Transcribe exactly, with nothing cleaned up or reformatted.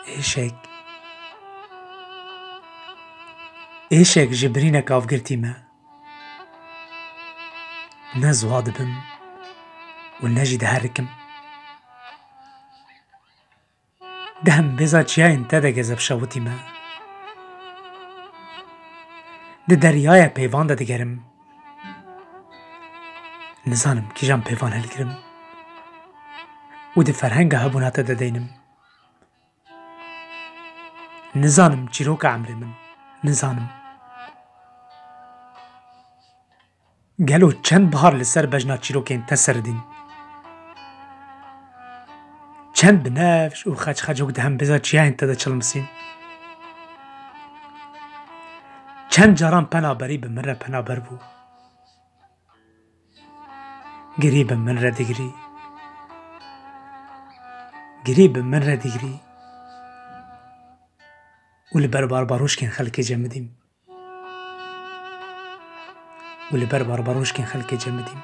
Êşek, êşek ji birînek avgirtî me. Ne ziwa dibim û ne jî diherikim. Di hembêza çiyayên te de gezeb şewitî me. Di deryaya peyvan de digerim. Nizanim kîjan peyvan hilgirim û di ferhenga hebûna te de deynim. Nizanim çîroka emrê min. Nizanim. Gelo çend bihar li ser bejna çîrokên te seridîn? Çend binevş û xeçxecok di hembêza çiyayên te de çilmisîn? Çend caran penaberî bi min re penaber bû? Girî bi min re digirî. Girî bi min re digirî. Û li ber barbarûşkên xelkê cemidîm. Û li ber barbarûşkên xelkê cemidîm.